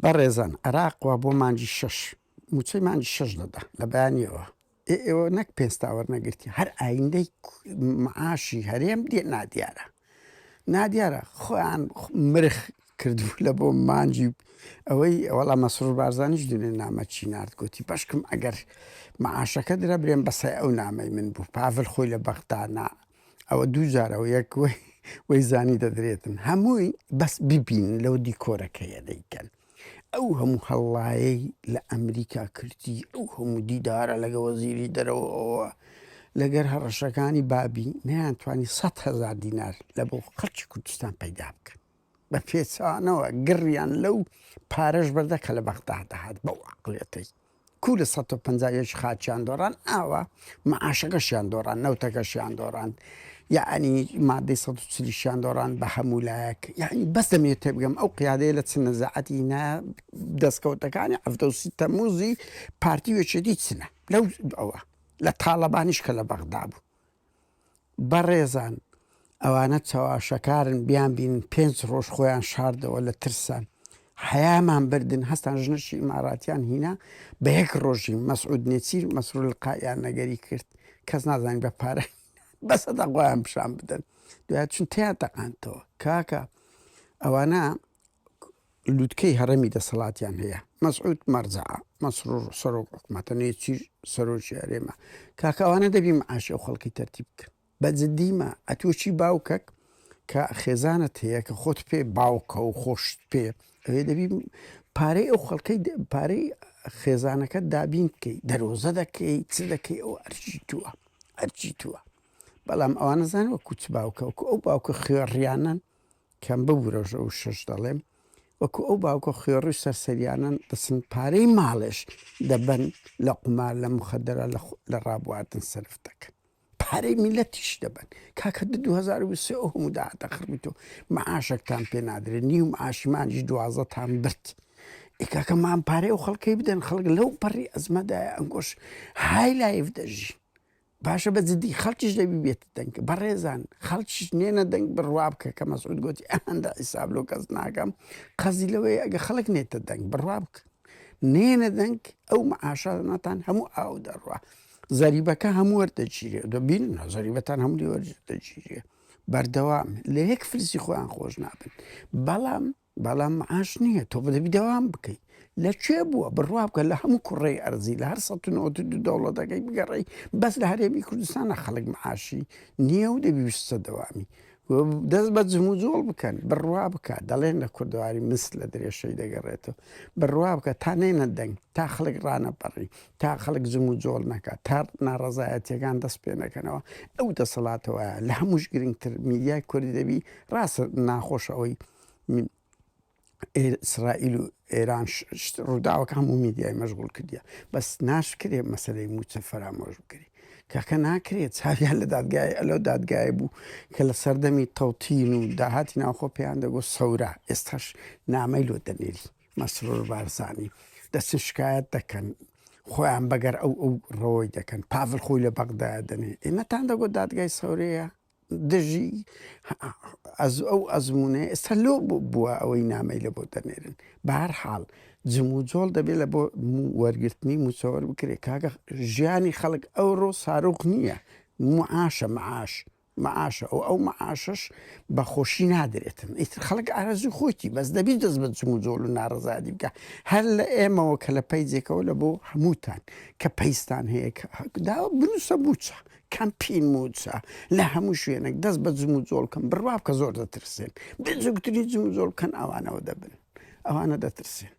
بەڕێزان عێراق وا بۆ مانگی شەش موچەی مانگی شەش دەدا لە بەیانیەوە ئێ ئێوە نەک پێنج تا وەرنەگرتی هەر ئایندەی معاشی هەرێم دێ نادیارە نادیارە خۆیان مرخ کردبوو لە بۆ مانگی ئەوەی وەڵا مەسرور بارزانیش دوێنێ نامە چی نارد گوتی بەشکم ئەگەر معاشەکە درا برێم بەسای ئەو نامەی من بوو پاڤل خۆی لە بەغدا نا ئەوە دوو جارەوە یەک وەی زانی دەدرێتن هەمووی بەس ببین لەو دیکۆرەکەیە دەیکەن ئەو هەموو هەڵڵایەی لە ئەمریکا کردی، ئەو هەموو دیدارە لەگە وەزیری دەرەوە ئەوە لەگەر هەڕەشەکانی بابی نەیانتوانی 100 هەزار دینار لە بۆ خەڵکی کوردستان پەیدا بکەن. بە پێچەوانەوە گڕیان لەو پارەش بەردە کە لە بەغدا دەهات بەو عەقڵیەتەی. کو لە 151 خاچیان دۆڕان ئاوا معاشەکەشیان دۆڕان نەوتەکەشیان دۆڕان یعنی مادەی 140 شیان دۆڕان بە هەموو لایەک یعنی بەس دەمێت تێبگەم ئەو قیادەیە لە چ نەزاعەتی نا دەستکەوتەکانی 7 تەموزی پارتی وێچێتی چنە لەو ئەوە لە تاڵەبانیش کە لە بەغدا بوو بەڕێزان ئەوانە چەواشەکارن بیان بینن پێنج ڕۆژ خۆیان شاردەوە لە ترسان حەیامان بردن هەستان ژنەشی ئیماراتیان هینا بە یەک ڕۆژی مەسعود نێچیر مەسرور لقایان نەگەری کرد کەس نازانانی بە پارە بەسە دەخۆیان پیشان بدەن دوای چون تیان تەقانتەوە کاکە ئەوانە لوتکەی هەڕەمی دەسەڵاتیان هەیە مەسعود مەرجەعە مەسرور سەرۆک حکومەتە نێچیر سەرۆکی هەرێمە کاکە ئەوانە دەبی معاشی ئەو خەڵکی تەرتیب بکەن بە جدیمە ئەتۆ چی باوکەک کە خێزانت هەیە کە خۆت پێ باوکە و خۆشت پێ ئەوێ دەبی پارەی ئەو خەڵکەی پارەی خێزانەکەت دابین بکەی دەرۆزە دەکەی چ دەکەی ئەو ئەرچی تووە ئەرچی تووە بەڵام ئەوانە زان وەکو چ باوکە وەکو ئەو باوکە خوێڕیانەن کەم ببورە ئەو شەش دەڵێم وەکو ئەو باوکە خوێڕی و سەرسەریانەن دەچن پارەی ماڵێش دەبەن لە قومار لە مخدرە لە ڕابواردن سەرف دەکەن پارەی میلەتیش دەبەن کاکە 2023 ئەو هەموو داهاتە خڕبی تۆ معاشێکتان پێ نادرێت نیو معاشی مانگی دوازدەتان برد ئێ کاکە مان پارەی ئەو خەڵکەی بدەن خەڵک لەو پەڕی ئەزمەدایە ئەنگۆش high life دەژی باشە بە جدی خەڵکیش دەبی بێتە دەنگ بەڕێزان خەڵکیش نێنە دەنگ بڕوا بکە کە مەسعود گوتی ئەهەندە حیساب لۆ کەس ناکەم قەزی لەوەیە ئەگە خەڵک نێتە دەنگ بڕوا بکە نێنە دەنگ ئەو معاشانەتان هەموو ئاو دەڕوا زەریبەکە هەموو وەردەگیرێ دەبین زەریبەتان هەموو لێ وەردەگیرێ بەردەوام لە یەک فلسی خۆیان خۆش نابن بەڵام بەڵام معاش نییە تۆ دەبی دەوام بکەی لە کوێ بووە بڕوا بکە لە هەموو کوڕەی ئەرزی لە هەر 192 دەوڵەتەکەی بگەڕێی بەس لە هەرێمی کوردستانە خەڵک معاشی نییە و دەبی بچتە دەوامی دەست بە جموجۆڵ بکەن بڕوا بکە دەڵێن لە کوردەواری مس لە درێژەی دەگەڕێتەوە بڕوا بکە تا نێنە دەنگ تا خەڵک ڕانەپەڕی تا خەڵک جموجۆڵ نەکات تا ناڕەزایەتیەکان دەست پێ نەکەنەوە ئەو دەسەڵاتەوە لە هەمووش گرنگتر میدیای کوردی دەبی ڕاستە ناخۆشە ئەوەی ئیسرائیل و ئێران ڕووداوەکە هەموو میدیای مەشغول کردیە بەس ناشکرێ مەسلەی موچە فەرامۆش بکرێ کاکە ناکرێت چاویان لە دادگای ئەلەو دادگای بوو کە لە سەردەمی تەوتین و داهاتی ناوخۆ پێیان دەگۆ سەورا ئێستاش نامەی لۆ دەنێری مەسرور بارزانی دەچن شکایەت دەکەن خۆیان بەگەر ئەو ئەو ڕەوەی دەکەن پاڤل خۆی لە بەغدایە دەنێ ئێمەتان دەگۆ دادگای سەورەیە دژی ئەو ئەزموونەیە ئێستا لۆ بووە ئەوەی نامەی لە بۆ دەنێرن بە هەر حاڵ جموجۆڵ دەبێت لە بۆ وەرگرتنی موچەوەر بکرێت کاکە ژیانی خەڵک ئەوڕۆ ساروخ نییە معاشە معاش معاشە ئەو ئەو معاشەش بە خۆشی نادرێتن ئیتر خەڵک ئارەزوی خۆیتی بەس دەبی دەست بە جموجۆڵ و ناڕەزادی بکە هەر لە ئێمەوە کە لە پەیجێکەوە لە بۆ هەمووتان کە پەیستان هەیە داوە بنووسە موچە کەمپین موچە لە هەموو شوێنێک دەست بە جموجۆڵ بکەن بڕوا بکە زۆر دەترسێن بچووکترین جموجۆڵ بکەن ئەوانەوە دەبن ئەوانە دەترسێن.